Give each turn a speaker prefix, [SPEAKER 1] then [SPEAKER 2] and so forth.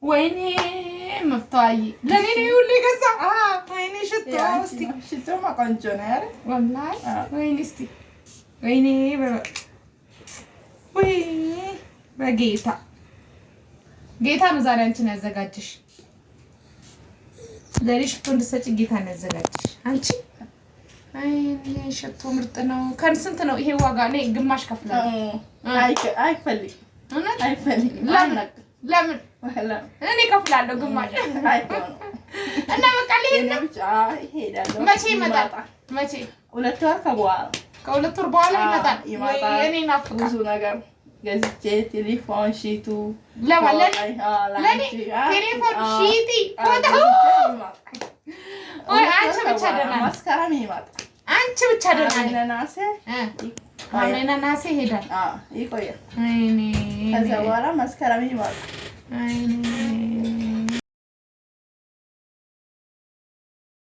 [SPEAKER 1] ወይኔ መፍተዋዬ ለእኔ ነው ሁሉ የገዛ። ወይኔ ሽቶ እስኪ
[SPEAKER 2] ሽቶማ ቆንጆ ነው አይደል?
[SPEAKER 1] ወላሂ ወይኔ እስኪ ወይኔ ወይኔ በጌታ ጌታ ነው ዛሬ አንቺን ያዘጋጅሽ። ለእኔ ሽቶ እንድትሰጪ ጌታ ነው ያዘጋጅሽ አንቺ። አይኔ ሽቶ ምርጥ ነው። ከስንት ነው ይሄ ዋጋ? እኔ ግማሽ ከፍላለሁ።
[SPEAKER 2] አይፈልግም አይፈልግም።
[SPEAKER 1] ለምን እኔ ከፍላለሁ ግማሽ እና በቃ ልሄድ ነው። መቼ ይመጣል? መቼ?
[SPEAKER 2] 2 ወር ከበኋላ።
[SPEAKER 1] ከ2 ወር በኋላ ይመጣል። እኔ ናፍቃል።
[SPEAKER 2] ብዙ ነገር ገዝቼ ቴሌፎን፣ ሺቱ።
[SPEAKER 1] ለኔ ቴሌፎን፣ ሺቲ፣ ፎቶ። አንቺ ብቻ ደህና ነሽ።
[SPEAKER 2] መስከረም ይመጣል።
[SPEAKER 1] አንቺ ብቻ ደህና ነሽ። ሐምሌና ነሐሴ ይሄዳል፣
[SPEAKER 2] ይቆያል። ከዛ በኋላ መስከረም ይመጣል።